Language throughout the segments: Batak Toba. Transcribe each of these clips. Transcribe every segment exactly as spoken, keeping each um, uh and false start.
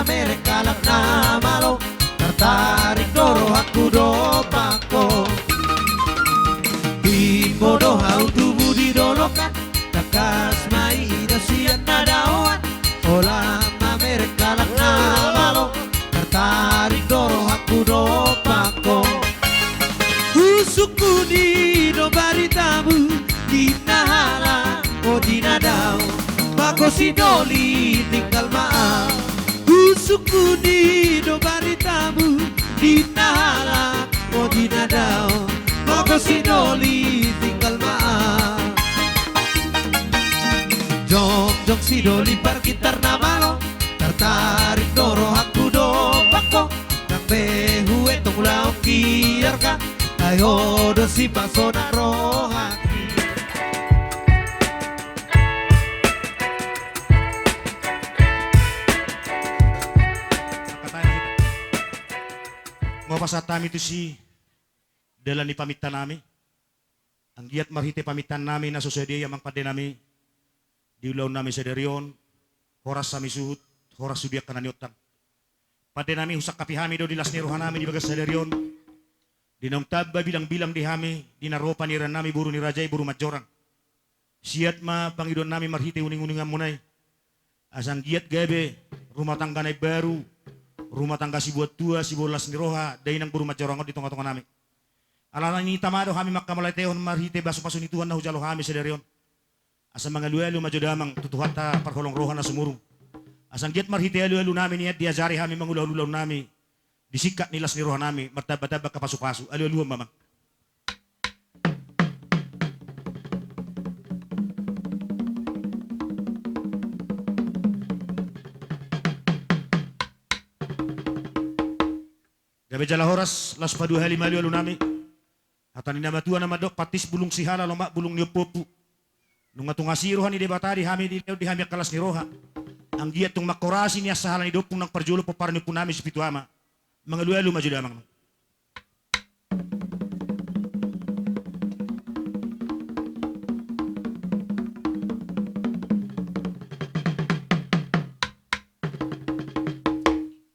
Merek halak na malo, tartarik do rohangku dompak ho. Timbo do hau tubu di dolok an, tangkas ma ida sian na daoan. Holan mamerek halak na malo, tartarik do rohangku dompak ho. Husungkun i do baritamu, di na halak, o di na dao, bago sidoli tinggal ma au. Husungkun i do baritamu, di na halak, o di na dao, bago sidoli tinggal ma au. Jongjong sidoli pargitar na malo, tartarik do rohangku dompak ho. Nang pe huetong ulaon kiarga, ai ho do sipasona rohangki. Angka tani hita. Nga pasahat hami tusi dalan ni pamintanami. Anggiat marhite pamintanami na so sadia i amang pandenami, di ulaonnami sadari on, horas hami suhut, horas sude angka na niontang. Pandenami, husangkapi hami do di las ni rohanami di bagasan sadari on, di naung tamba bilangbilang di hami, di na ro panierannami boru ni raja i boru Manjorang. Siat ma pangidoannami marhite uninguninganmuna i. Asa anggiat gabe rumah tangga na imbaru, rumah tangga siboan tua, siboan las ni roha, dainang boru Manjorang on di tongatonganami. Alani i tama do hami manghamauliatehon marhite pasupasu ni Tuhan na hujalo hami sadari on. Asa mangalualu ma jo damang tu Tuhanta parholong roha na sumurung. Asa anggiat marhite alualunami nian diajari hami mangulahon ulaonnami di singkat ni las ni rohanami, martambatamba angka pasupasu, alualuhon ma amang. Gabe jala horas, laos paduahali ma alualunami. Hata ni na matua na mandok, pantis bulung sihala, lomak bulung ni ompuompu. Nunga tung asi roha ni Debata di hami, dilehon di hami angka las ni roha. Anggiat tung manghorasi nian sahala ni da ompung nang parjolo pomparan ni ompunami si pitu ama. Mangalualu ma jo damang.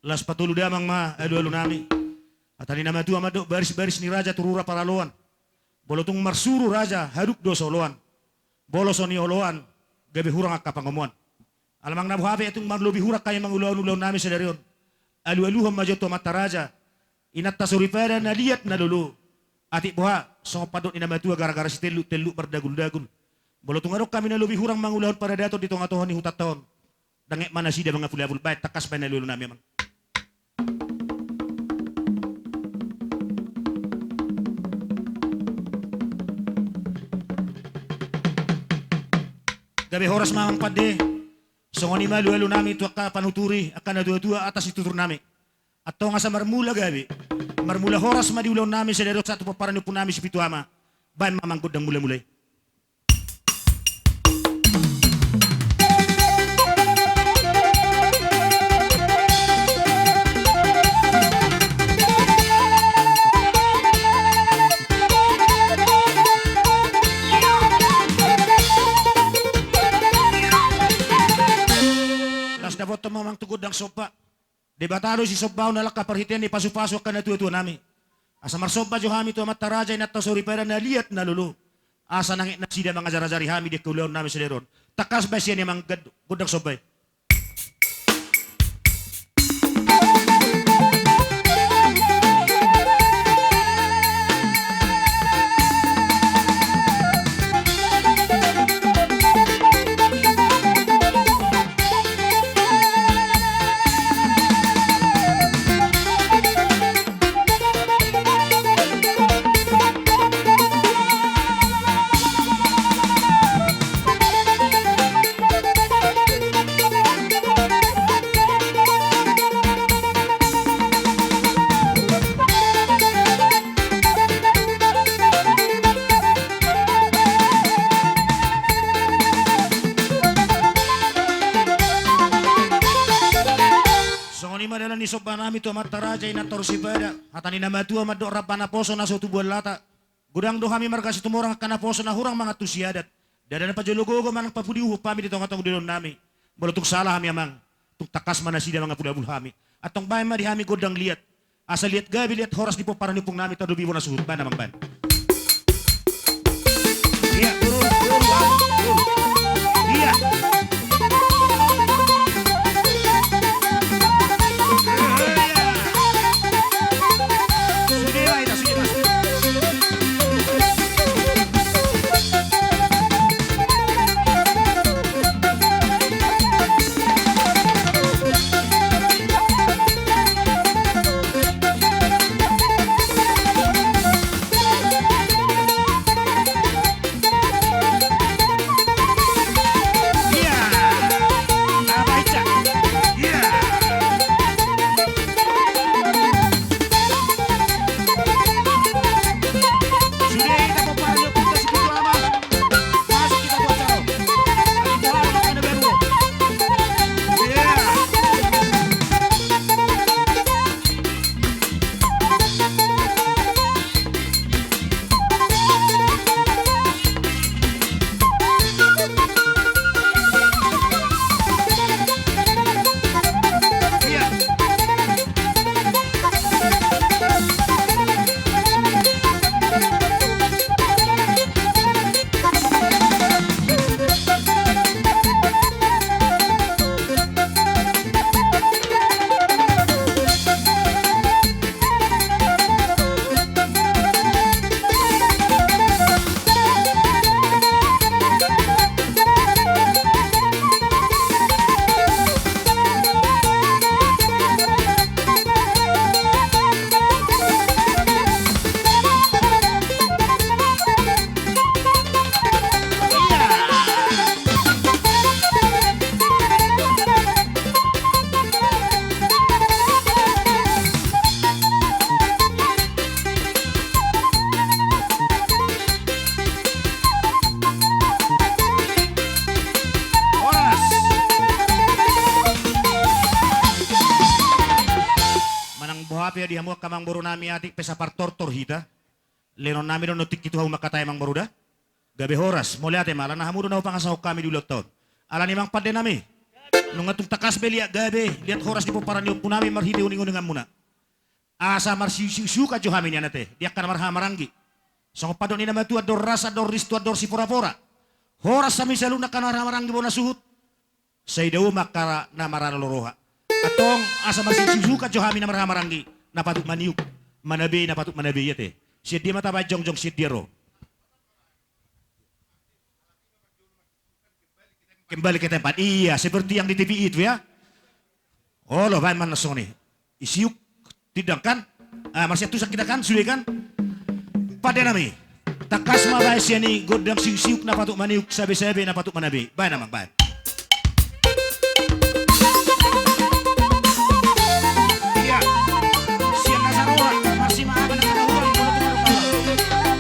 Laos patolu damang ma alualunami. Hata ni na matua mandok, barisbaris ni raja tu rura paraloan. Molo tung marsuru raja, haduk do so oloan. Molo so nioloan, gabe hurang angka pangomoan. Ala amang na boha pe tung marlobi hurang hami mangulahon ulaonnami sadari on, alualuhon ma jo tu amanta raja, inanta soripada na liat na lolo. Atik boha, songon pandok ni na matua, gara-gara sitelluk, telluk mardaguldagul. Molo tung adong hami na lobi hurang mangulahon paradaton di tongatonga ni hutanta on, dang ek ma nasida mangapulapul, baen tangkas baen alualunami amang. Gabe horas ma amang pande. Songon i ma alualunami tu angka panuturi, angka natuatua atas ni tuturnami. Antong asa marmula gabe, marmula horas ma di ulaonnami sadari on sahat tu pomparan ni ompunami si pitu ama. Baen ma amang gondang mulamula i. Laos dapothon ma amang tu gondang somba. Debata do sisombaon, alangka parhitean ni pasupasu angka natuatuanami. Asa marsomba jo hami tu amanta raja, inanta soripada na liat na lolo. Asa nang ek nasida mangajarajari hami di angka ulaonnami sadari on. Tangkas baen sian i amang gondang somba i. Songon i ma dalan ni sombanami tu amanta raja, inanta soripada. Hata ni na matua mandok, ramba naposo na so tubuan lata. Godang do hami marga Situmorang angka naposo na hurang mangantusi adat. Ndada na pajolo gogo manang papudi uhum hami di tongatonga ni ulaonnami. Molo tung sala hami amang, Tung tangkas ma nasida mangapulapul hami. Antong baen ma di hami gondang liat. Asa liat gabe liat horas di pomparan ni ompung nami, tarlumobi bona suhut. Baen amang, baen. Iya, turun, turun, turun. Iya. Sude, baen, sude, baen. Horas. Manang boha pe di hamu angka amangboru nami, atik pe sapartortor hita. Lehonon nami do on tingki tu hamu mangkatai, amangboru da. Gabe horas, mauliate ma, alana hamu do na hupangasahon hami di ulaonta on. Alani i, amang pande nami, nunga tung tangkas be liat gabe liat horas di pomparan ni ompu nami marhite uninguninganmuna. Asa marsiuksiuksiukan jo hami nian ate di angka na marhahamaranggi. Songon pandok ni na matua: andor ras, andor ris, tu andor siporapora. Horas hami saluhutna angka na marhahamaranggi bona suhut. Sai dao ma angka na maralo roha. Antong asa marsiuksiuksiukan jo hami na marhahamaranggi, na patut maniuk, manabe, na patut manabe i ate. Sian dia ma tabaen jongjong, sian dia ro? Kembali ke tempat. Iya, seperti yang di T V itu ya. Olo, baen ma na songon i. Isiuk tindang kan? Ah, marsiantusan hita kan, sude kan? Pande nami, tangkas ma baen sian i gondang siuksiuk na patut maniuk, sabesabe na patut manabe. Baen amang, baen. Iya. Sian na saroha, marsimaaba na karahuan, molo tung adong kawan.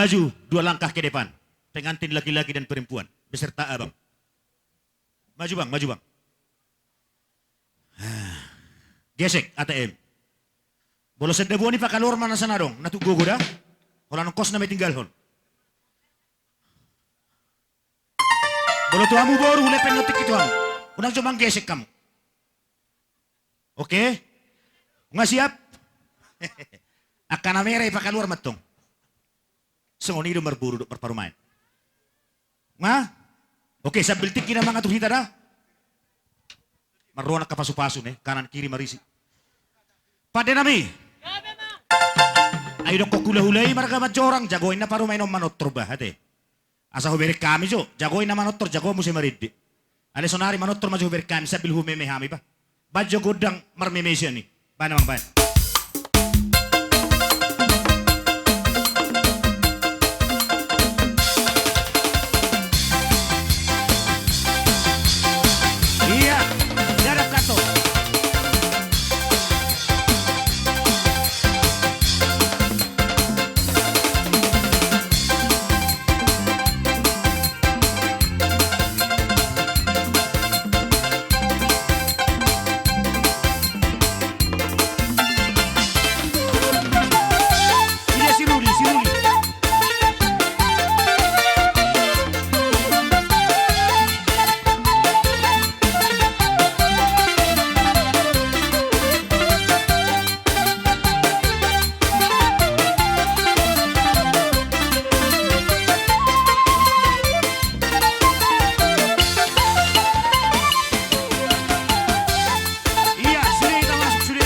Maju dua langkah ke depan. Pengantin laki-laki dan perempuan beserta abang. Maju, Bang, maju, Bang. Gesek A T M. Molo senda buan i pakaluar ma na sana adong, na tuk gogo da. Holan ongkos na ma i tinggalhon. Molo tu hamu boru, hulepen na tingki tu hamu. Unang jo manggesek hamu. Oke? Nga siap? Angka na mera i pakaluar ma antong. Songon i do marboru dohot marparumaen. Nga? Oke, sambil tingki na mangatur hita da. Marroan angka pasu-pasu ne, kanan kiri marisi. Pande nami. Ai dokkon hula-hula i marga Manjorang, jagoi na parumaen on manortor bah, ate. Asa hubereng hami jo, jagoi na manortor, jago muse marende. Alai sonari manortor ma jo hubereng hami, sambil humeme hami bah. Baen jo gondang marmeme sian i. Baen amang, baen. Ia, dadap kanto. Ia si Ruli, si Ruli. Ia, sude hita masuk, sude.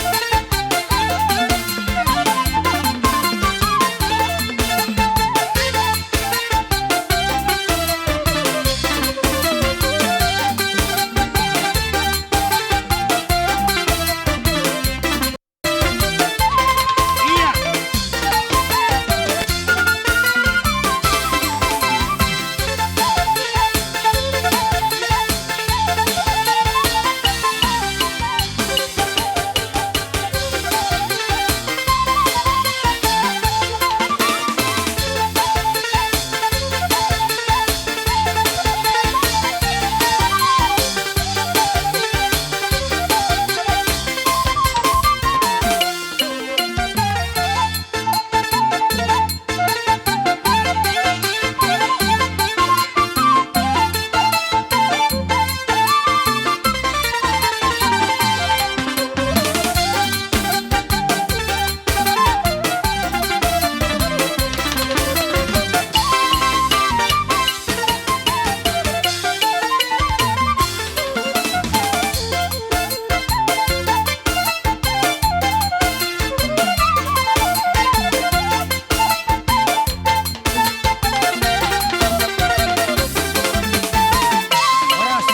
Horas.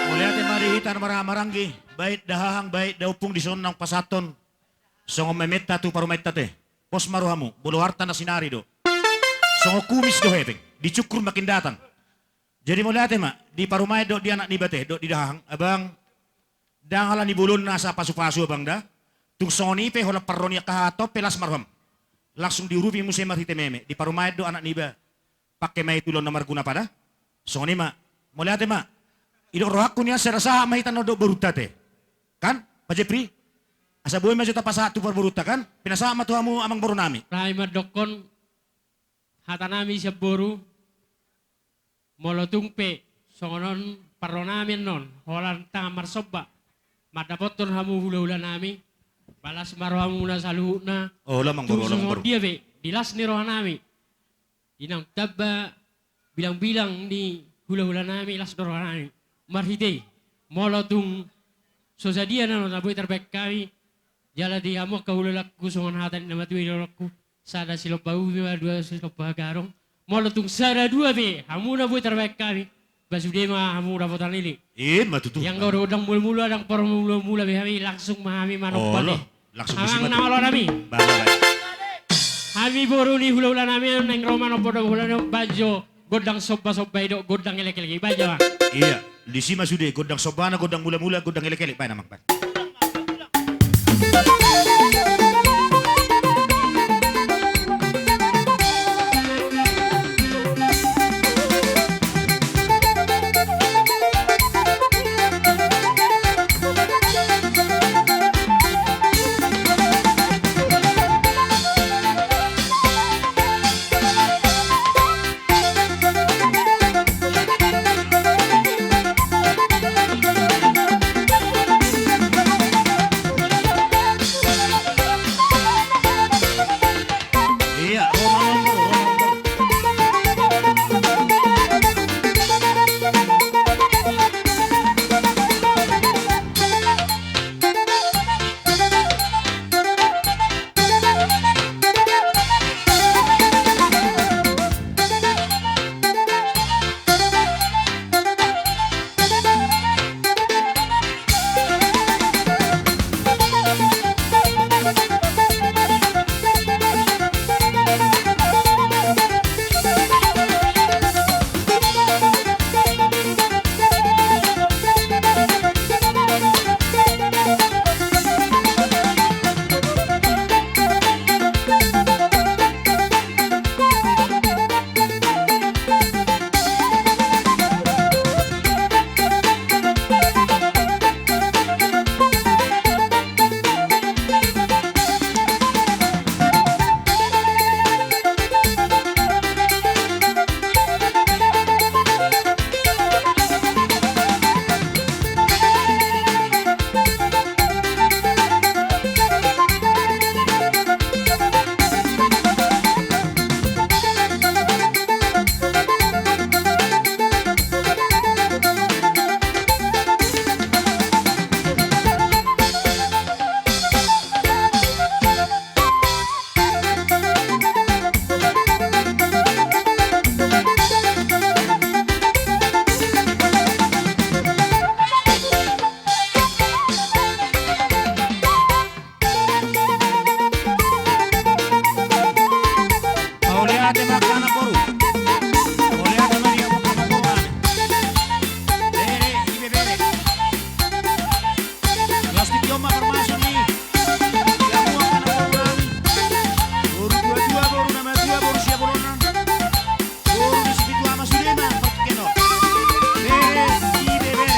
Mauliate ma di hita na marhaha maranggi, baen dahahang, baen daompung di son naung pasahathon songon mementa tu parumaenta te. Pos ma rohamu, molo arta na sinari do. Songon kumis do hepeng, dicukkur makin datang. Jadi mauliate ma di parumaen dohot di anak niba te, dohot di dahahang, abang, ndang ala ni bolon na asa pasu-pasu abang da. Tung songon i pe holan parro ni angka hata on pe las ma roham. Langsung diurupi muse marhite meme, di parumaen dohot anak niba. Pake ma i tu ulaon na marguna pada. Songon i ma, mauliate ma. Didok rohangku nian sada sahat ma hita na dohot borunta te. Kan, Pak Jepri? Asa boi ma jo tapasahat tu parborunta kan? Pinasahat ma tu hamu amang boru nami. Rai mandokkon hata nami sian boru. Molo tung pe songon on parro nami annon, holan tangan marsomba mandapothon hamu hula-hula nami, balas ma rohamuna saluhutna. Olo, amang boru, olo, amang boru. Tung songon dia pe di las ni roha nami, di naung tamba bilang-bilang ni hula-hula nami, las do roha nami. Marhite i, molo tung so sadia na boi tarbaen hami, jala di hamu angka hula-hulangku songon hata ni na matua i dohononku. Sada silompa ubi ma, dua silompa garong. Molo tung sada dua pe hamu na boi tarbaen hami, ba sude ma hamu dapotan i. I ma tutu. Ia anggo gondang mula-mula, ndang parmula-mula be hami, langsung ma hami manomba. Olo, langsung amang na olo nami. Baik, baik. Hami boru ni hula-hula nami, naeng ro manomba dohot hula nami, baen jo gondang somba-somba i dohot gondang elek-elek i, baen jo, amang. Ia, disi ma sude gondang sombana, gondang mula-mula, gondang elek-elek, baen amang, baen. Boru. Mauliate ma di hamu angka amangboru nami. Bere, ibebere. Las tingki on ma parmasu ni hamu angka amangboru nami. Boru tuatua, boru na matua, boru Siabolongan. Boru ni Sipitu Ama, sude ma partingkian on. Bere, ibebere.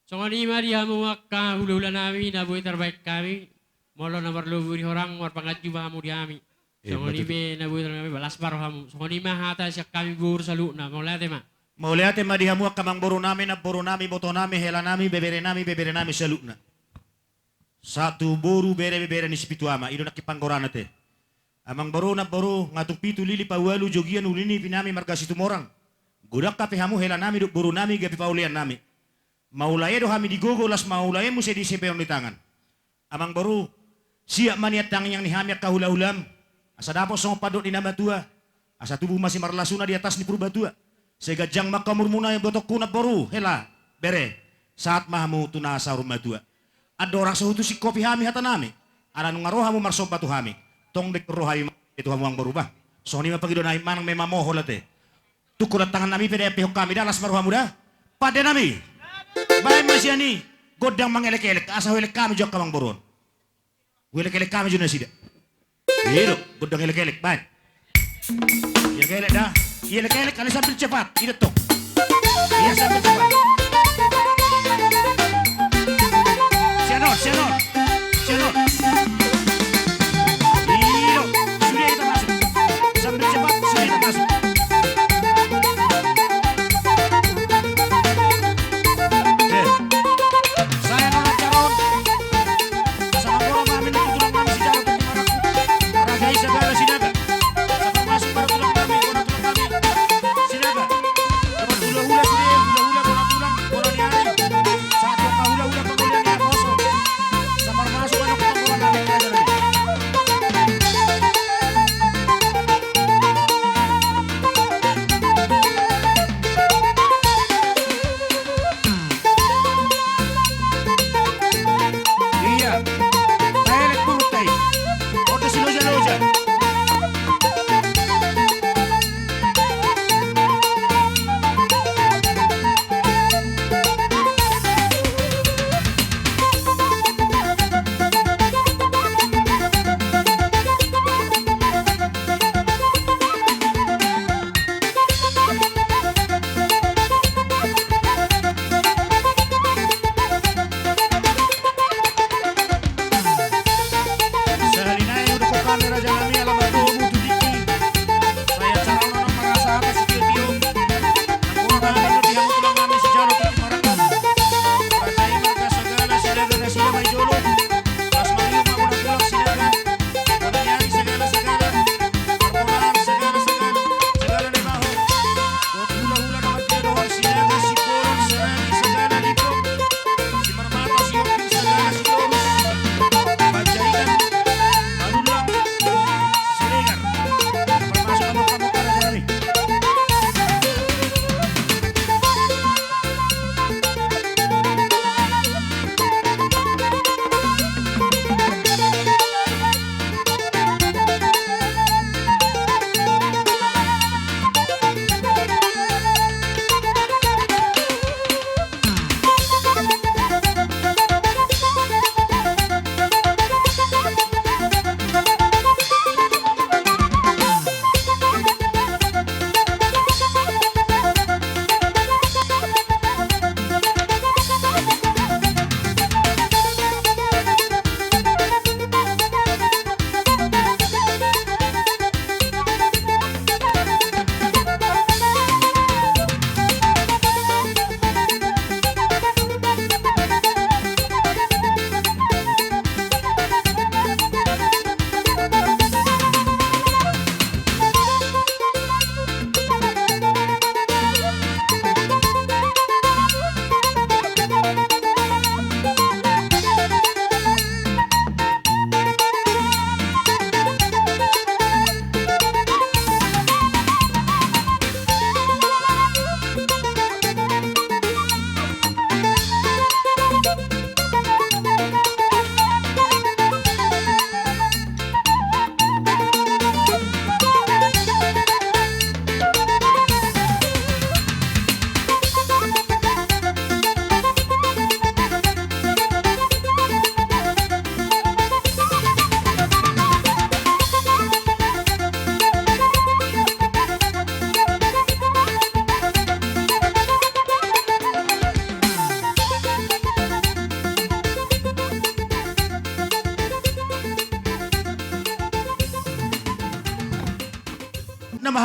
Songon i ma di hamu angka hulahula nami na boi tarbaen hami, molo na marlobi di horang marpanganju ma hamu di hami. Songon i be na boi tarbaen hami, las ma rohamu. Songon i ma hata sian hami boru saluhutna, mauliate ma. Mauliate ma di hamu angka amangboru nami, namboru nami, iboto nami, hela nami, bebere nami, bebere nami saluhutna. Sahat tu boru, bere, bebere ni Sipitu Ama, i do nangkin panggorana te. Amangboru, namboru, nga tung pitu lili paualu jogian uli ni ipinami marga Situmorang. Godang hape hamu hela nami dohot boru nami gabe paolean nami. Maulae do hami di gogo, las maulae muse di sipeon ni tangan. Amangboru, siap ma nian tangiang ni hami angka hulahulam, asa dapot songon pandok ni na matua, asa tubu ma simarlasuna di atas ni Purbatua. Sai ganjang ma angka umurmuna, ibotongku, namboru, hela, bere, sahat ma hamu tu na saur matua. Andorang so hutusi kopi hami hata nami, ala nunga ro hamu marsomba tu hami, tong dengke ro hami ma tu hamu amangboru bah. Songon i ma pangido nami, manang memang moho late. Tungkonan tangan nami pe dae pehon hami da, las ma rohamu da. Pande nami. Baen ma sian i gondang mangelekelek, asa huelek hami jo angka amangboru on. Huelekelek hami jo nasida. I do, gondang elekelek, baen. Elekelek da. Elekelek, ale sambil cepat, i do tong. Iya, sambil cepat. Sian on, sian on. Sian on. I do, sude hita masuk. Sambil cepat, sude hita masuk. Eh. Saya nolak calon. Asa mangoro ma hami nang tu tulang nami sijalo tu tulang nami. Raja i Sabala Sinaga. Asa masuk baru tulang nami.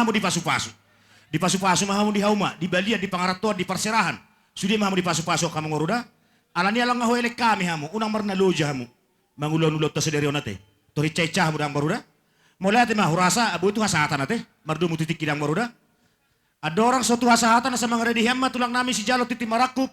hamu di pasu-pasu. Di pasu-pasu ma hamu di hauma, di balian, di pangarantoan, di parserahan. Sude ma hamu di pasu-pasu angka amangboru da. Alani i ala nga huelek hami hamu, unang marnaloja hamu mangulahon ulaonta sadari on ate. Tor hinsa-hinsa hamu da amangboru da. Mauliate ma hurasa, boi tu hasahatan ate. Mardomu tu tingki da amangboru da. Andorang so tu hasahatan, asa mangaredehi hamu ma tulang nami sijalo tintin marangkup.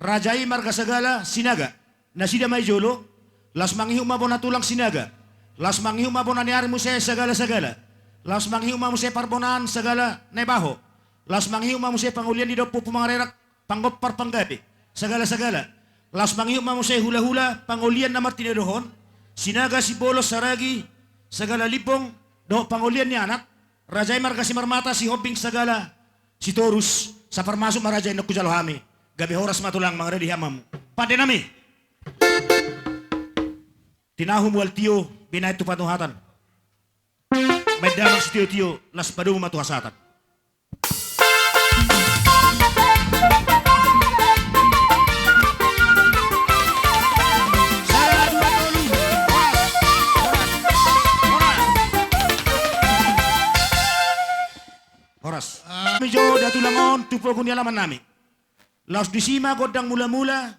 Raja i marga Sagala Sinaga. Nasida ma i jolo. Laos mangihut ma bona tulang Sinaga. Laos mangihut ma bona ni ari muse Sagala-Sagala. Laos mangihut ma muse parbonaan Sagala Naibaho. Laos mangihut ma muse pangolian ni daompung Pumangarerak, panggompar panggabe Sagala-Sagala. Laos mangihut ma muse hula-hula pangolian na martinodohon, Sinaga, Simbolon, Saragi, Sagala Limbong, dohot pangolian ni anak, raja i marga Simarmata, Sihombing, Sagala Sitorus. Saparmasuk ma raja i, nunga hujalo hami. Gabe horas ma tulang, mangaredehi hamu. Pande nami. Tinahu mual tio, binahen tu patuhatan. Baen damang sitio-tio, laos padomu ma tu hasahatan. Sada, dua, tolu. Horas, horas, horas. Horas. Hami jo da tulang on tu pogu ni alaman nami. Laos disi ma gondang mula-mula,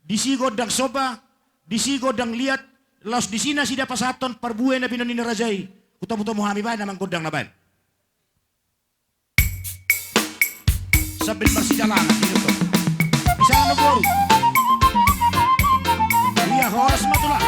disi gondang somba, disi gondang liat, laos disi nasida pasahathon parbue na binoan ni raja i. Hutamu-tamu hami baen amang gondang na baen. Sambil marsijalangan di dokter. Bisa na boru. Ia horas ma tulang.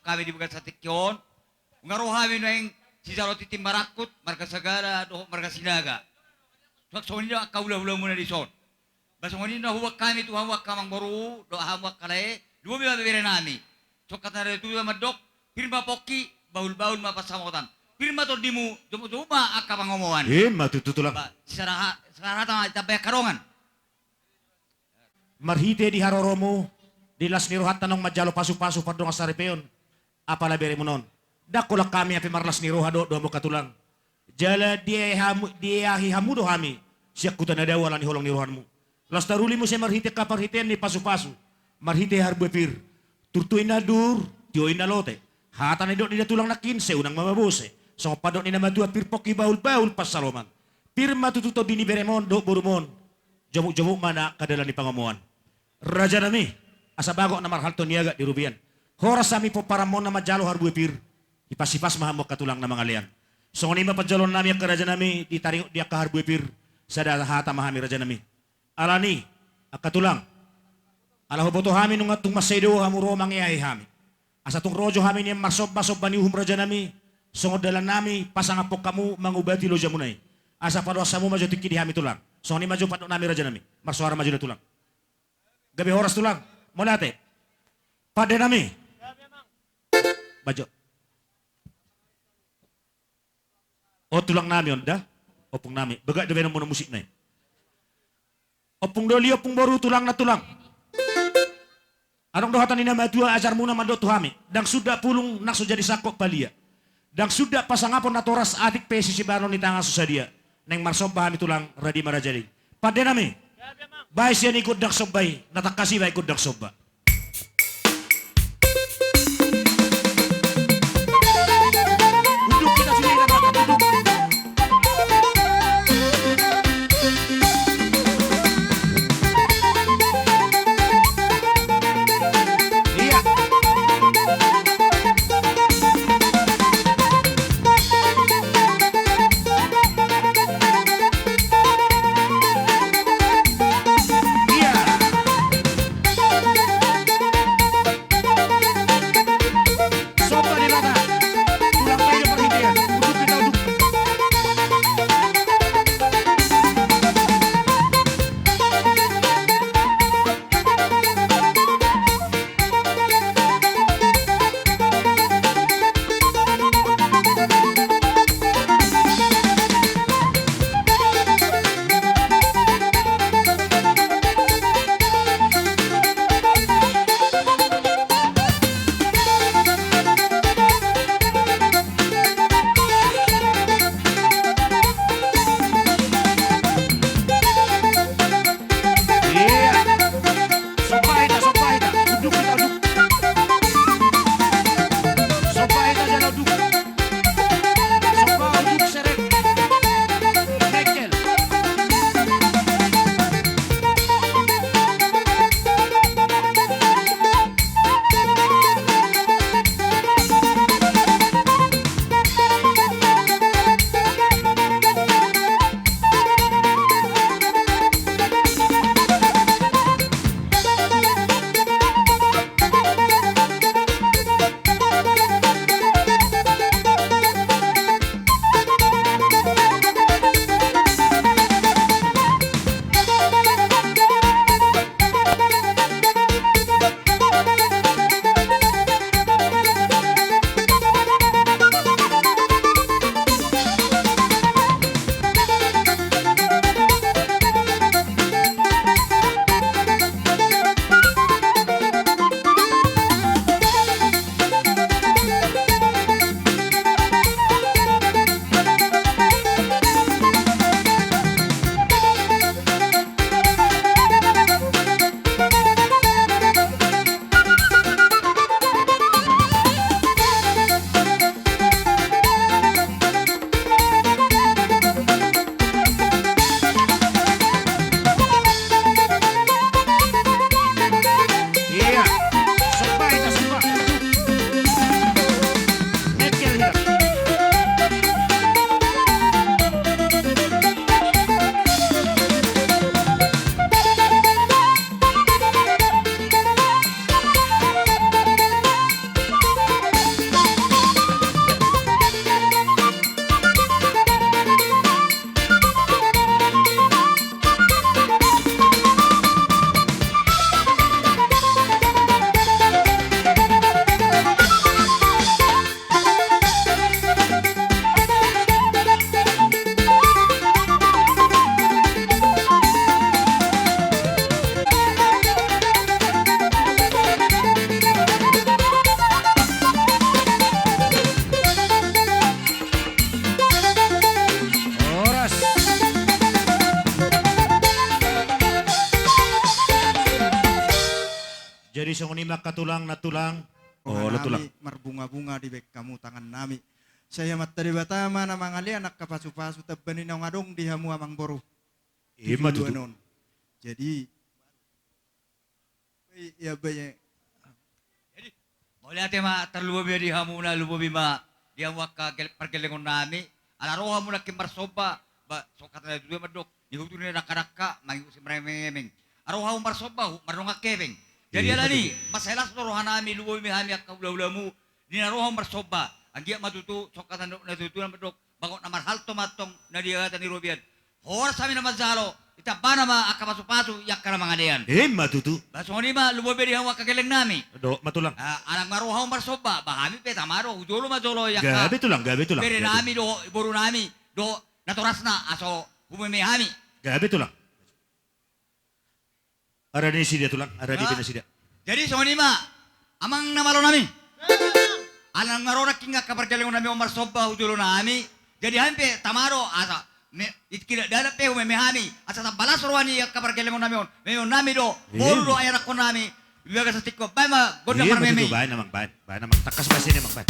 hami di bagasan tingki on. Nunga ro hami nuaeng sijalo tintin marangkup, marga Sagala dohot marga Sinaga. Suang songon i do angka hulahulamuna dison. Ba songon i na huboan hami tu hamu angka amangboru dohot hamu angka lae, lumobi ma beberenami. Songon hata ni natuatua mandok: Pir ma pongki, bahulbahul ma pansamotan. Pir ma tondimu, jomukjomuk ma angka pangomoan. I ma tutu, Tulang. Ba, sisada ha-, sisada hata ma ditambai angka dongan. Marhite di haroromu, di las ni rohanta naung manjalo pasupasu pardongan saripeon, apala beremuna on. Ndang holan hami hape marlas ni roha dohot do hamu angka Tulang. Jala dieahi hamu, dieahi hamu do hami sian huta na dao ala ni holong ni rohamu. Laos taruli muse marhite angka parhitean ni pasupasu, marhite harbue pir. Turtu inna dur, tio inna lote. Hata na nidok ni da Tulang nangkin, sai unang ma mabose. Songon pandok ni na matua: Pir pongki, bahulbahul pansamotan. Pir ma tutu tondi ni beremon dohot borumon. Jomukjomuk ma na angka dalan ni pangomoan. Rajanami, asa bagot na marhalto ni agat di robean. Horas hami pomparanmon na manjalo harbue pir. Hipashipas ma hamu angka Tulang na mangalean. Songon i ma panjaloonnami angka rajanami, di taringot di angka harbue pir, sada hata ma hami, rajanami. Alani, angka Tulang, ala huboto hami nunga tung mansai do hamu ro mangeahi hami. Asa tung rojo hami nian marsomba, somba ni uhum, rajanami, songon dalannami pasangaphon hamu mangubati lojamuna i. Asa paloas hamu ma jo tingki di hami, Tulang. Songon i ma jo pandoknami, rajanami. Marsoara ma jo da, Tulang. Gabe horas, Tulang. Mauliate. Pandenami. Bajo. O, tulangnami on da. Ompungnami. Bagak do baenonmuna musikna i. Ompung doli, ompung boru, tulang na tulang. Adong do hata ni na matua ajarmuna mandok tu hami: Ndang sundat pulung nang so jadi sangkot palia. Ndang sundat pasangapon natoras, atik pe sisibanon ni tangan so sadia. Naeng marsomba hami, Tulang, radi ma raja i. Pandenami. Baen sian i gondang somba i, na tangkas i baen gondang somba. Jadi songon i ma angka tulang, nantulang. Roha nami marbunga-bunga dibaen hamu tangan nami. Sai Amanta Debata ma na mangalean angka pasu-pasu tamba ni naung adong di hamu amangboru. Ima tutu. Jadi, ia bae. Jadi, mauliate ma tarlumobi di hamu na lumobi ma di hamu angka pargellengon nami. Ala ro hamu nangkin marsomba, ba, so hata na tutu mandok, di hutu ni dangka-dangka, mangihut si maremeng-emeng. Ro hamu marsomba, huhut mardongan hepeng. Jadi alani, mansai las do roha nami, lumobi ma hami angka hula-hulamu, di na ro hamu marsomba. Anggiat ma tutu, so hata na tutu na mandok, bagot na marhalto ma antong na di hata ni robean. Horas hami na manjalo, ditambana ma angka pasu-pasu i angka na mangalean. Ima tutu. Ba songon i ma lumobi di hamu angka gelleng nami. Dohot ma tulang. Ala nga ro hamu marsomba, ba hami pe tama do, hujolo ma jolo i angka. Gabe tulang, gabe tulang. Bere nami dohot boru nami dohot natorasna, asa humeme hami. Gabe tulang. Ala ni nasida tulang, ala ni nasida. Jadi songon i ma, amang na malo nami. Ala nga ro nangkin angka pargellengon nami on marsomba hu jolo nami. Jadi hami pe tama do, asa, itik dalan pe humeme hami, asa tamba las roha ni angka pargellengon nami on. Memehon nami do, boru dohot ianakhon nami. Di bagasan tingki on, baen ma gondang marmeme. Baen amang, baen. Baen amang, tangkas basa ni amang, baen.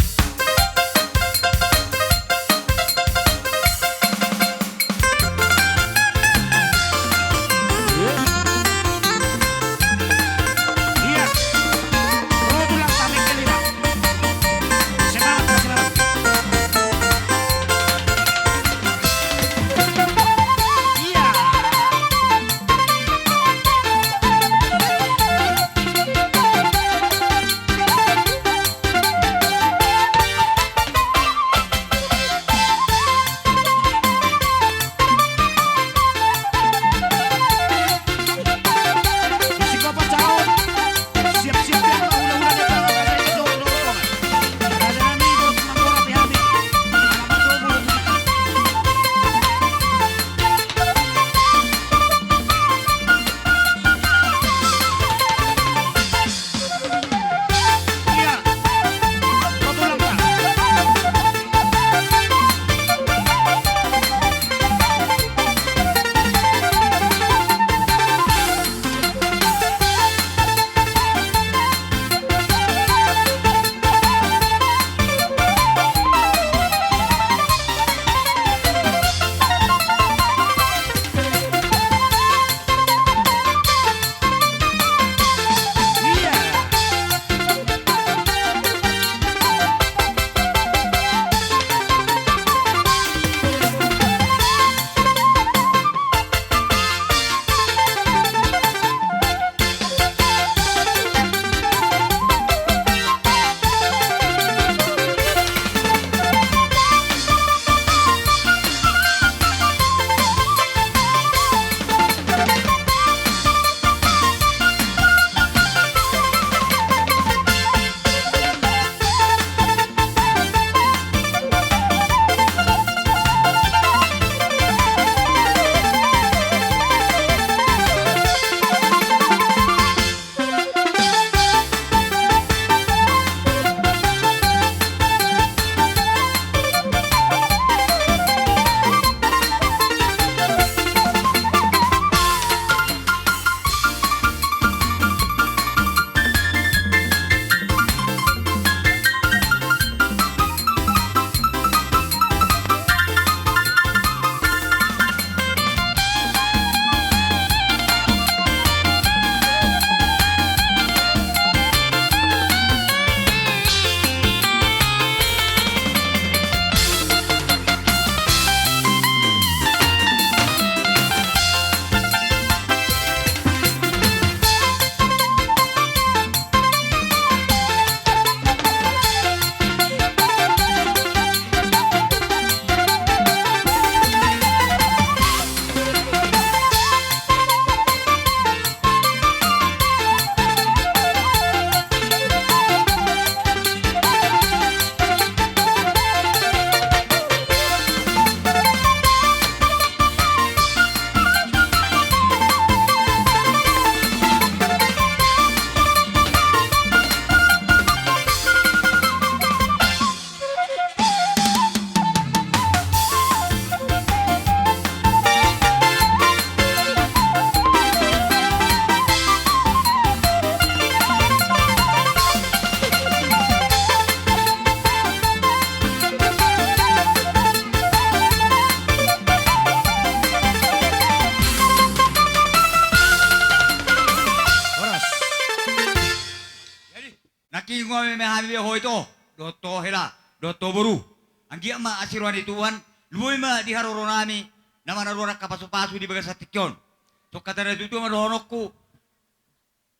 Tingki on ma hami be ho ito, dohot ho hela, dohot ho boru. Anggiat ma asi roha ni Tuhan, lumobi ma di haroro nami, na manaruhon angka pasupasu di bagasan tingki on. Songon hata ni natuatua ma dohononku,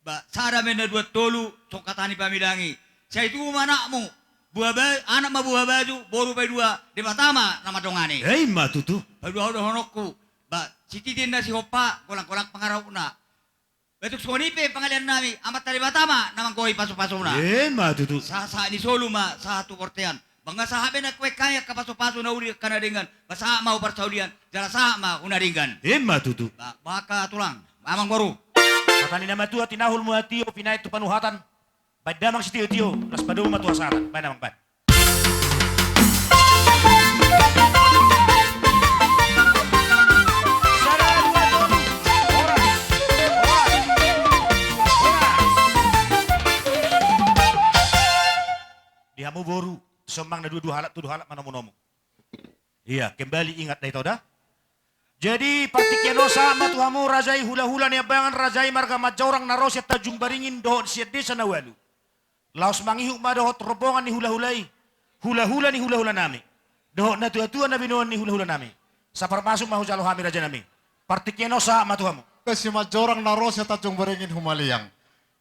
ba, sada ma na dua tolu, songon hata ni pamidangi. Sai tubu ma anakmu, buha ba-, anak ma buha baju, boru paidua, Debata ma na mandongani. Ima tutu. Paidua dohononku, ba, sititi na sihompa, golanggolang pangarahutna. Ba tung songon i pe pangalean nami, Amanta Debata ma na manggohi pasupasuna. Ima tutu. Sahat-sahat ni solu ma sahat tu bontean. Ba nga sahat be na hubaen hami angka pasupasu na uli angka na denggan. Ba sahat ma hu parsaulian, jala sahat ma hu na denggan. Ima tutu. Ba, maka tulang, amangboru. Hata ni na matua tinahul ma tio, pinaet tu panuhatan. Baen damang sitiotio, laos padomu ma tu hasahatan. Baen damang, baen. Sada, dua, tolu. Horas. Horas. Horas. Di hamu boru, sombang na dua, dua halak tu dua halak manomunomu. Iya, kembali ingat da ito da. Jadi, partingkian on sahat ma tu hamu raja i, hulahula Niambangan, raja i marga Manjorang na ro sian Tanjung Baringin dohot sian desa na ualu. Laos mangihut ma dohot rombongan ni hulahula i, hulahula ni hulahula nami, dohot natuatua na binoan ni hulahula nami. Saparmasuk ma hujalo hami raja nami. Partingkian on sahat ma tu hamu. Simanjorang na ro sian Tanjung Baringin humaliang.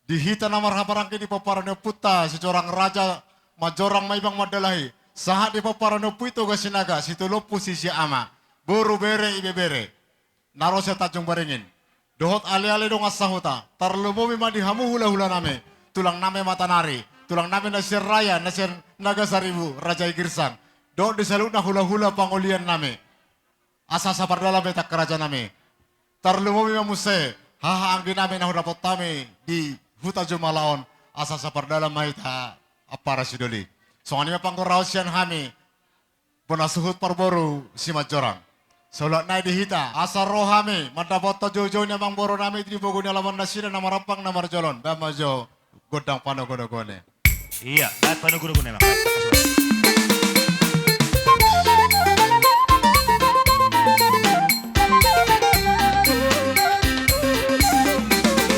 Di hita na marhaha maranggi di pomparan ni ompunta Sijorang Raja Manjorang Maibang Mandalahi, sahat di pomparan ni Ompu i Toga Sinaga, Situlompu Sisia Ama, boru, bere, ibebere na ro sian Tanjung Baringin, dohot aleale dongan sahuta, tarlumobi ma di hamu hulahula nami, tulang nami Matanari, tulang nami na sian Raya, na sian Naga Saribu, Raja i Girsang, dohot di saluhutna hulahula pangolian nami. Asa sapardalan ma hita angka raja nami. Tarlumobi ma muse haha anggi nami na hudapot hami di huta Jumala on, asa sapardalan ma hita ampara sidoli. Songon i ma panggoraon sian hami bona suhut parboru Simanjorang. Saulak nai di hita, asa ro hami mandapothon joujou ni amangboru nami di pogu ni alaman nasida na marampang na marjolo on. Baen ma jo gondang panogonogon i. Iya, baen panogonogon i ma.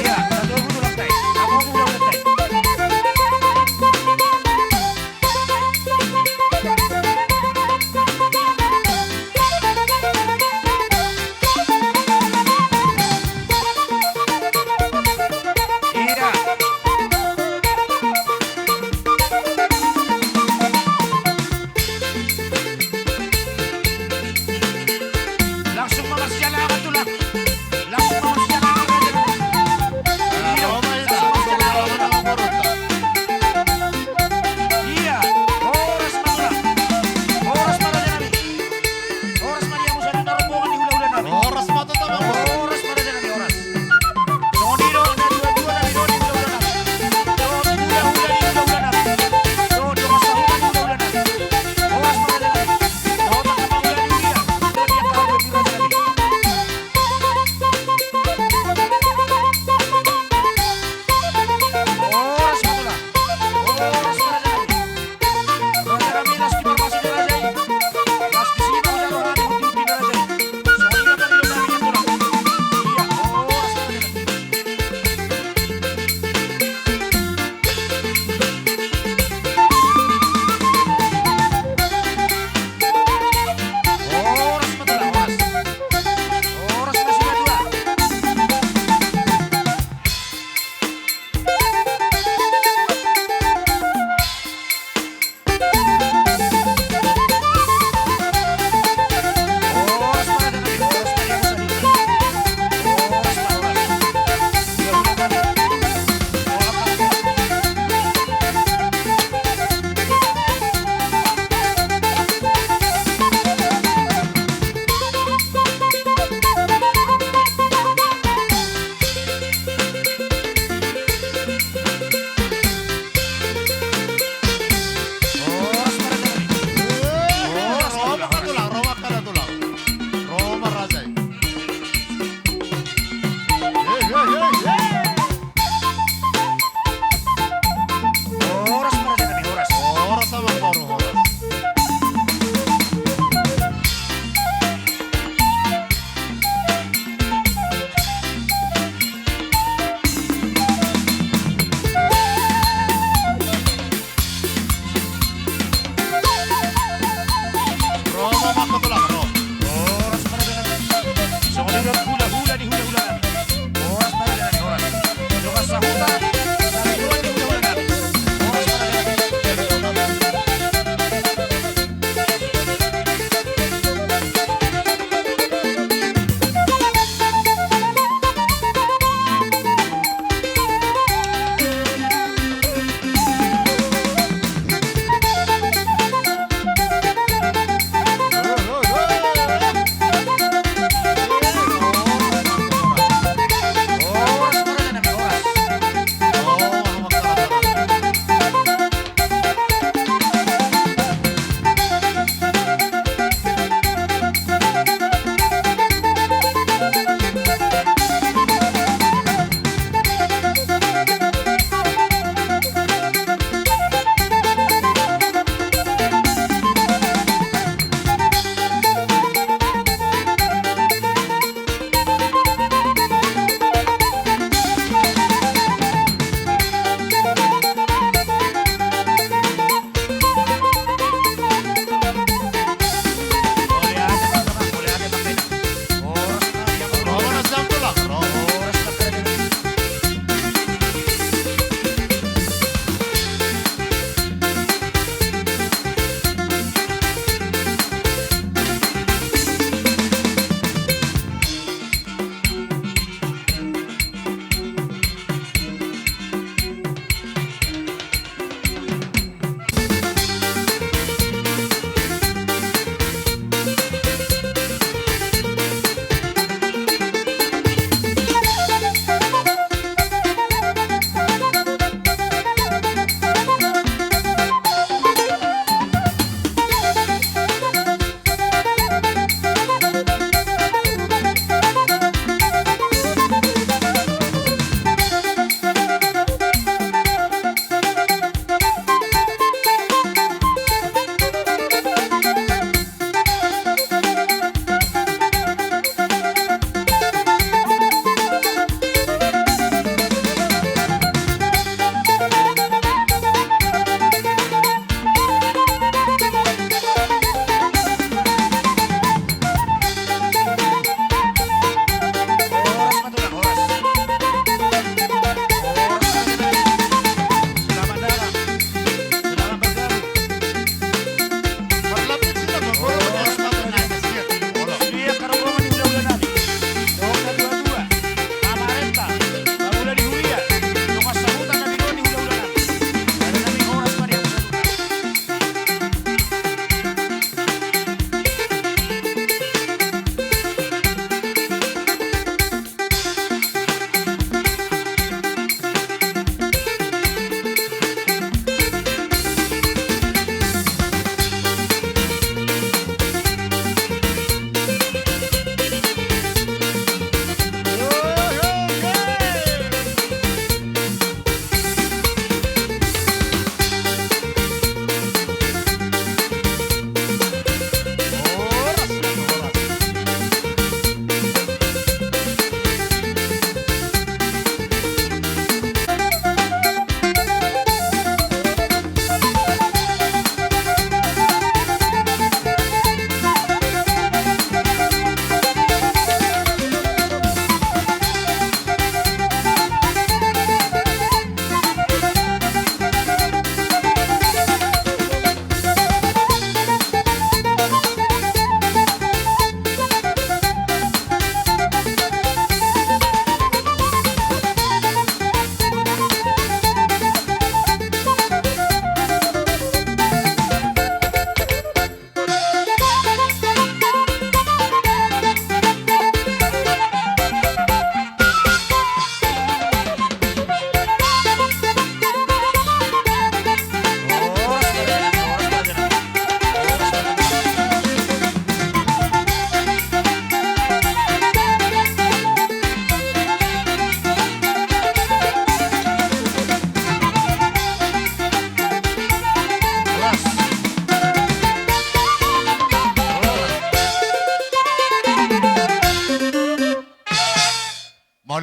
Iya, satu lagu dulu, Bang Kai. Apa aku udah udah, Kai?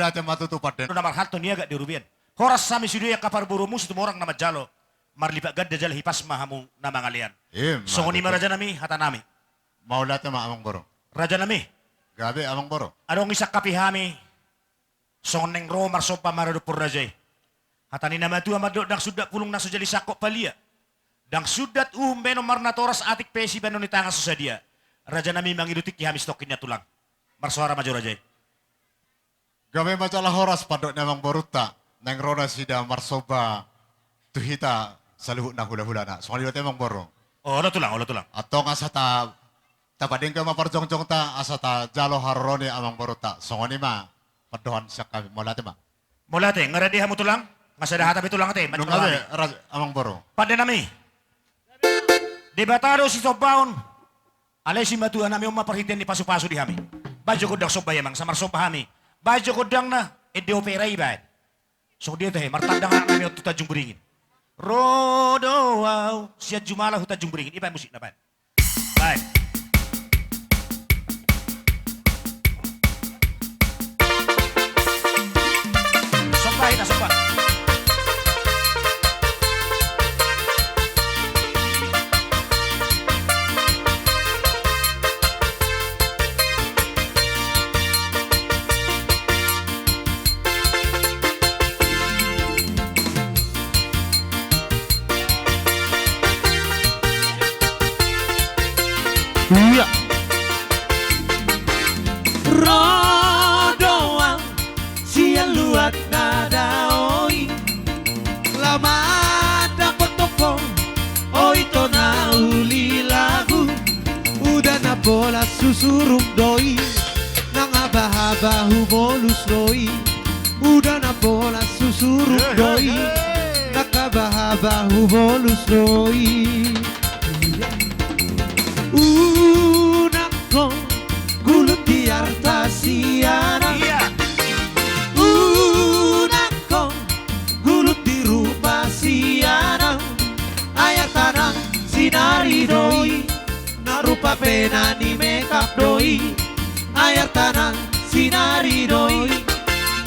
Ate ma tutu pande. Na marhalto ni agak di rubian. Horas hami sude angka parborumu, situmorang na manjalo. Marlipat ganda jala hipas ma hamu na mangalean. Ima tutu. Songon i ma raja nami hata nami. Mauliate ma amang boru. Raja nami. Gabe amang boru. Adong i sangkapi hami. Songon naeng ro marsomba maradophon raja i. Hata ni na matua mandok ndang sundat pulung na so jali sangkot palia. Ndang sundat uhum baenon marnatoras atik pe sibaenon ni tangan so sadia. Raja nami mangido tingki hami sitongkin nian tulang. Marsoara ma jo raja i. Gabe ma jala horas pandok ni amang borunta. Naeng ro nasida marsomba tu hita saluhutna hulahulana. Songon i do ate amang boru. Olo tulang, olo tulang. Antong asa ta, tapadenggan ma parjongjongta asa tajalo haroro ni amang borunta. Songon i ma pandohan sian hami, mauliate ma. Mauliate, nga rade hamu tulang? Nga sada hata be tulang ate, nunga be, amang boru. Pande nami. Debata do sisombaon. Alai simatua nami on ma parhitean ni pasupasu di hami. Baen jo gondang somba i amang, asa marsomba hami. Baen jo gondangna, ende opera i baen. Songon dia tahe, martandang anak nami on tu Tanjung Beringin. Ro do au sian jumala hu Tanjung Beringin. I baen musikna baen. Baen. Somba hita, somba. Ia. Ro do au sian luat na dao i. Laho mandapot tongko, o ito na uli lagu. Uda na bolas hu surung do i, nang habahaba hu bolus do i. Uda na bolas hu surung do i, nang habahaba hu bolus do i. Unang ho gulut di arta sian au. Ia. Unang ho gulut di rupa sian au. Ai arta nang sinari do i, na rupa pe na ni make up do i. Ai arta nang sinari do i,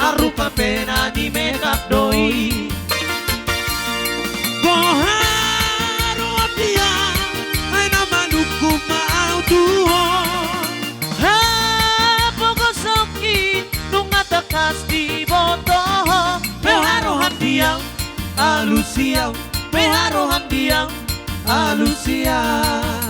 na rupa pe na ni make up do i. Boha roha dia, ai na manungkun ma au tu ho. Hapogosonki nunga tangkas diboto ho. Boha roha dia, alus i au. Boha roha dia, alus i au.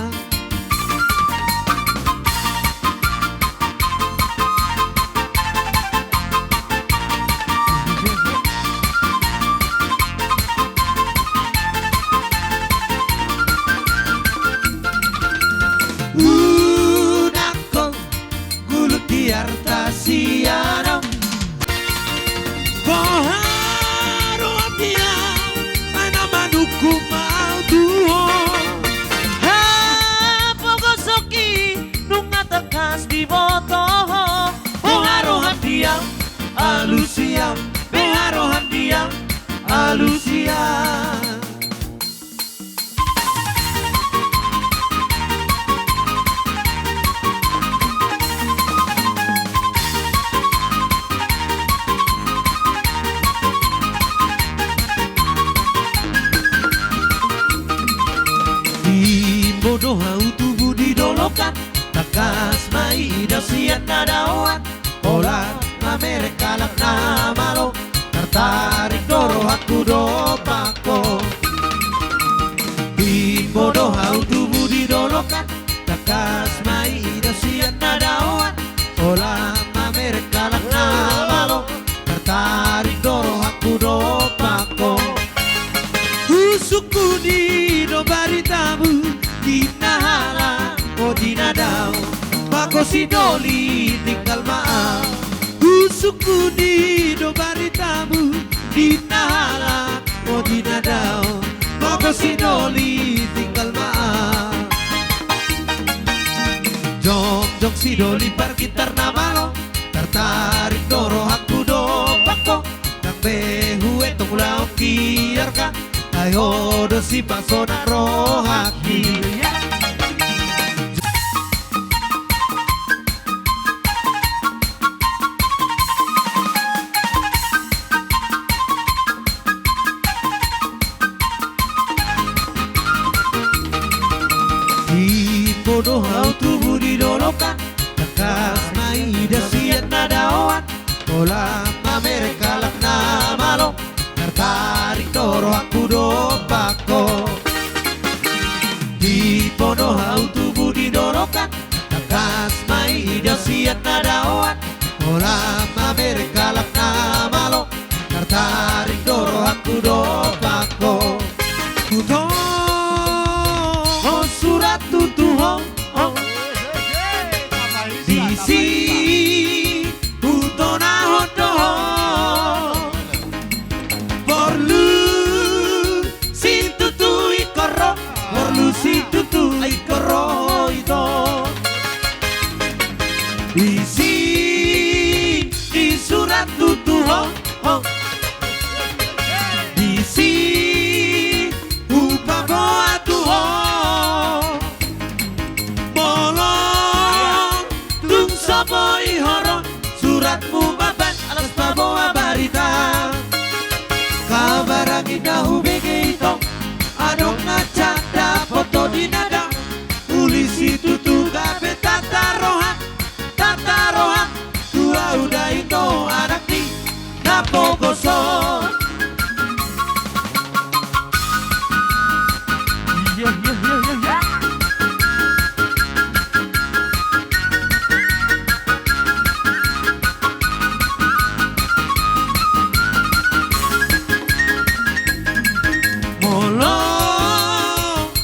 Unang ho gulut di arta sian au. Boha roha dia, ai na manungkun ma au tu ho. Hapogosonki nunga tangkas diboto ho. Boha roha dia, alus i au. Boha roha dia, alus i au. Timbo do au tubu di dolok an, tangkas ma ida sian na daoan. Holan mamereng halak na malo, tartarik do rohangku dompak ho. Timbo do au tubu di dolok an, tangkas ma ida sian na daoan. Holan mamereng halak na malo, tartarik do rohangku dompak ho. Husungkun i do baritamu, ninna halak, o di na dao, mangkosi doli tinggal ma au. Husungkun i do baritamu, ninna halak, o di na dao, mangkosi doli tinggal ma au. Jongjong si doli pargitar na malo, tartarik do rohangku dompak ho. Ndang be huetong ulaon biarka, ai ho do sipasonan rohangki. Podo hau tubu di dolok an, tangkas ma ida sian na daoan. Holan mamereng halak na malo, tartarik do rohangku dompak ho. Di podo hau tubu di dolok an, tangkas ma ida sian na daoan. Holan mamereng halak na malo, tartarik do rohangku dompak ho. Hudohon surat tutu ho, ho. Disi hutonahon do ho. Porlu situtu ingkon ro, porlu situtu ingkon ro ito. Disi di surat tutu ho, ho. Disi hupaboa tu ho. Molo tung so boi ho ro, suratmu mambaen alas paboa barita. Kabar angin na hubege ito, adong na janda poto di nada. Uli situtu gabe tata roha, tata roha, tu ahu da ito anak ni na pogoso. Iya, iya, iya, iya, iya. Molo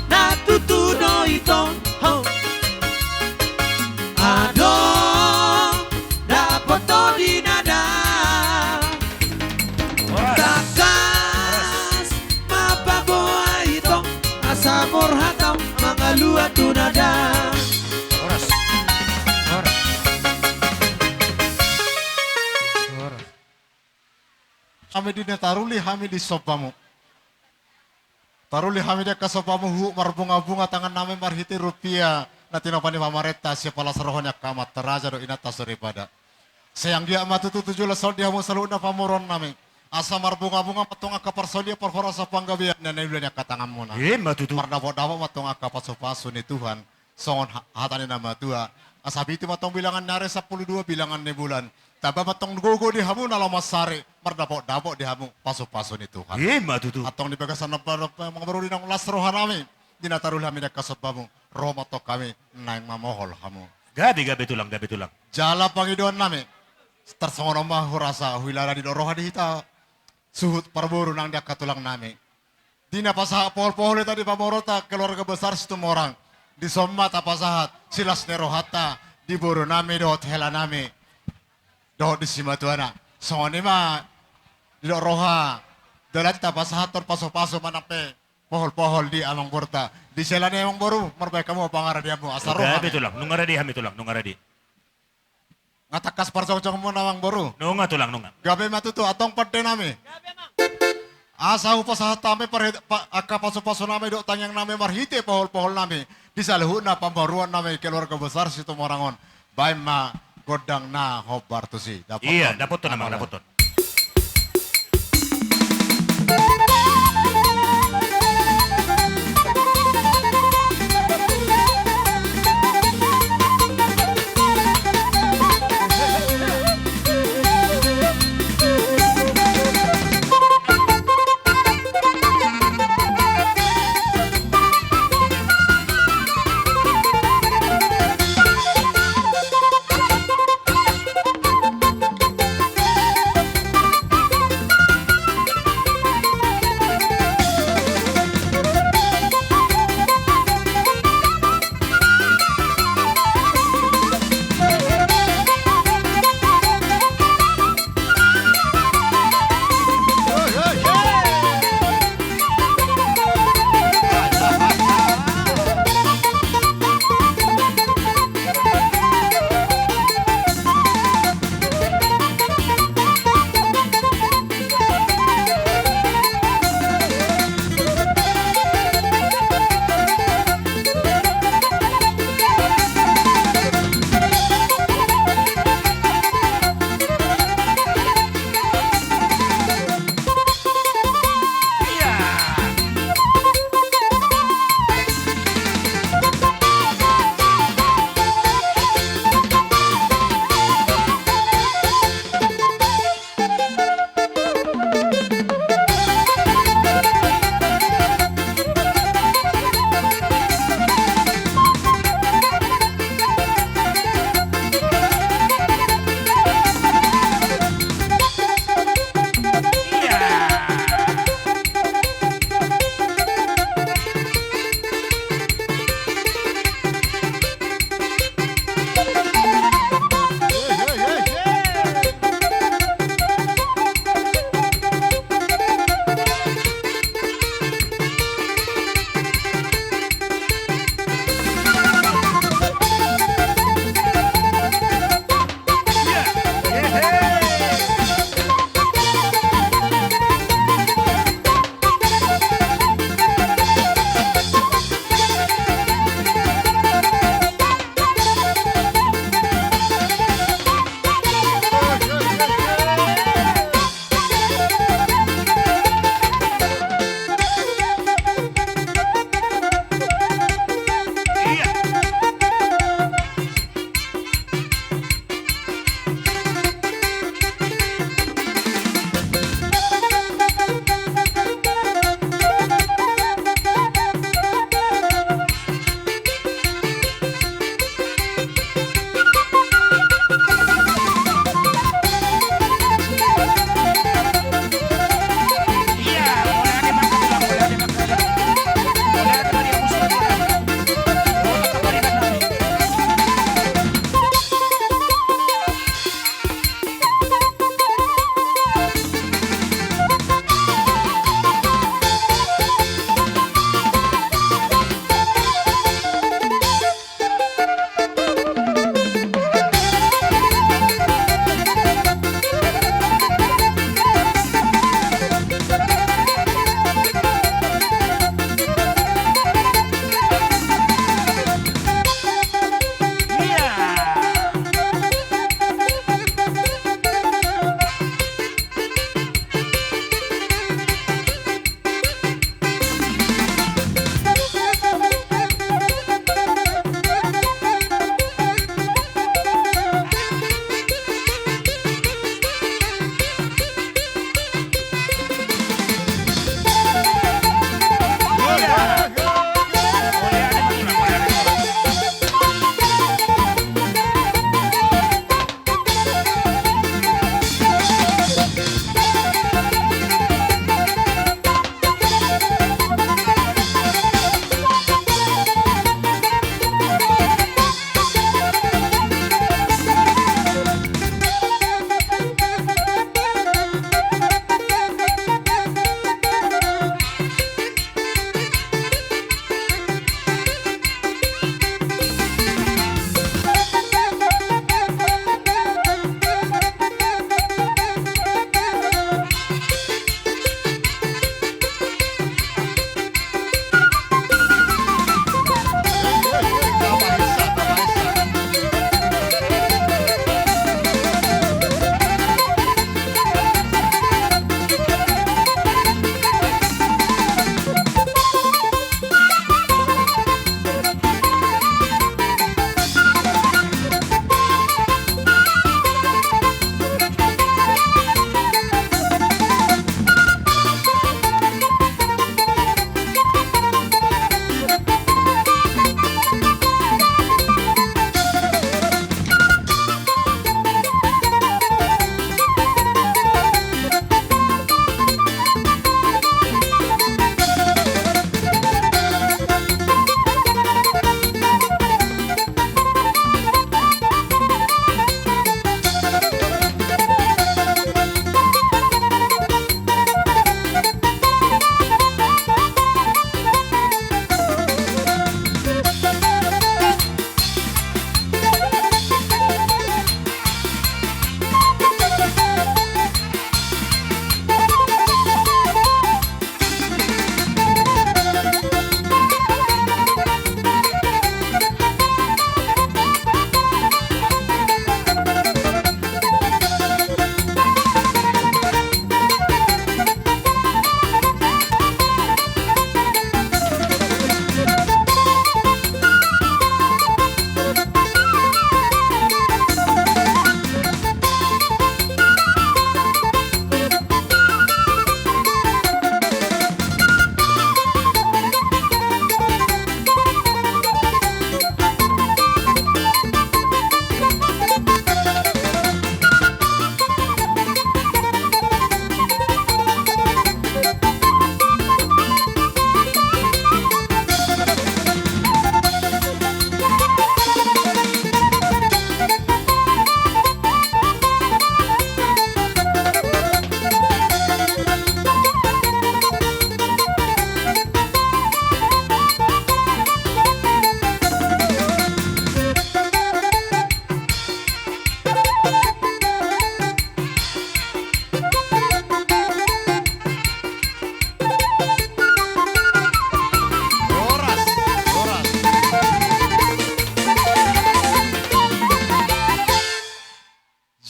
na tutu do ito, ho. Adong dapoto di nada. Horas. Tangkas ma paboa ito, asa borhat ahu mangalua tu nada. Horas. Horas. Horas. Hami di na taruli hami di sombamu. Taruli hami di angka sombamu huhut marbungabunga tangannami marhite rupia na tinopa ni pamarenta sian palas roha ni angka amanta raja dohot inanta soripada. Sai anggiat ma tutu tu joloan on di hamu saluhutna pamoruonnami. Asa marbungabunga ma antong angka parsaulian parhorasan panggabean na naeng di angka tanganmuna. Ima tutu. Mardapotdapot ma antong angka pasupasu ni Tuhan. Songon ha-, hata ni na matua, asa pitu ma antong bilangan ni ari, sampulu dua bilangan ni bulan. Tamba ma antong gogo di hamu na laho mansari, mardapotdapot di hamu pasupasu ni Tuhan. Ima tutu. Antong di bagasan na bar-, amangboru, di naung las rohanami, di na taruli hami di angka sombamu, ro ma antong hami naeng mamohol hamu. Gabe, gabe tulang, gabe tulang. Jala pangidoannami, tarsongon on ma hurasa, huhilala didok roha di hita suhut parboru nang di angka tulangnami. Di na pasahat pohol-pohol i tadi pamoruonta keluarga besar Situmorang. Dison ma tapasahat silas ni rohanta di borunami dohot helanami dohot di simatuana. Songon i ma didok roha, dalan tapasahathon pasupasu manang pe pohol-pohol di amangborunta. Di hela ni amangboru, marbahen hamu pangaradianmu asa roha. Gabe tulang, nunga rade hami tulang, nunga rade. Nga tangkas parjongjongmuna amangboru? Nunga tulang, nunga. Gabe ma tutu, antong pandenami. Asa hupasahat hami parhit-, pa-, angka pasupasunami dohot tangiangnami marhite pohol-poholnami di saluhutna pamoruonnami keluarga besar Situmorang on. Baen ma gondang na hombar tusi. Dapothon. Iya, dapothon amang, dapothon.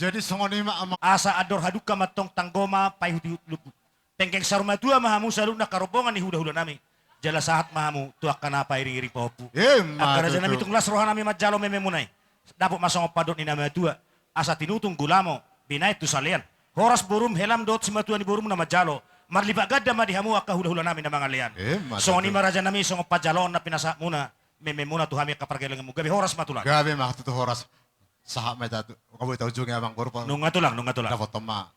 Jadi songon i ma amang. Asa andor hadungka ma antong, tanggo ma paihutihut lombu. Penggeng saur matua ma hamu saluhutna angka rombongan ni hulahulanami. Jala sahat ma hamu tu angka na pairingiring pahompu. Ima tutu. Angka rajanami, tung las rohanami manjalo mememuna i. Dapot ma songon pandok ni na matua. Asa tinutung gulamo, binahen tu salean. Horas borum, helam dohot simatua ni borum na manjalo. Marlipat ganda ma di hamu angka hulahulanami na mangalean. Ima tutu. Songon i ma rajanami, songon panjaloon na pinasahatmuna mememuna tu hami angka pargellenganmu. Gabe horas ma tulang. Gabe ma tutu horas. Sahat ma hita tu, gabe taujungi amang boru. Nunga tulang, nunga tulang. Dapothon ma.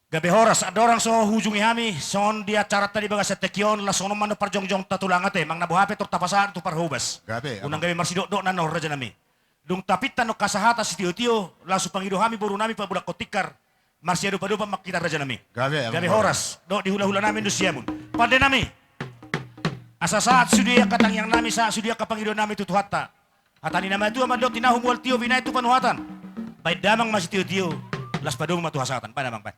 Gabe horas, andorang so huujungi hami, songon di acaranta di bagasan tingki on, laos songon on ma parjongjongta tulang ate, manang na boha pe tor tapasahat tu parhobas. Gabe, unang amang. Gabe marsidokdok na nor rajanami. Dung tapinta nangkin sahata sitiotio, laos hupangido hami borunami pabulak tikar, marsiadopadopan ma hita rajanami. Gabe, amang. Gabe boru. Horas, dohot di hulahulanami dohot siamun. Pandenami. Asa sahat sude angka tangiangnami, sahat sude angka pangidoannami tu Tuhanta. Hata ni na matua mandok, tinahu mual tio binahen tu panuhatan. Baen damang ma sitiotio, laos padomu ma tu hasahatan. Baen damang, baen.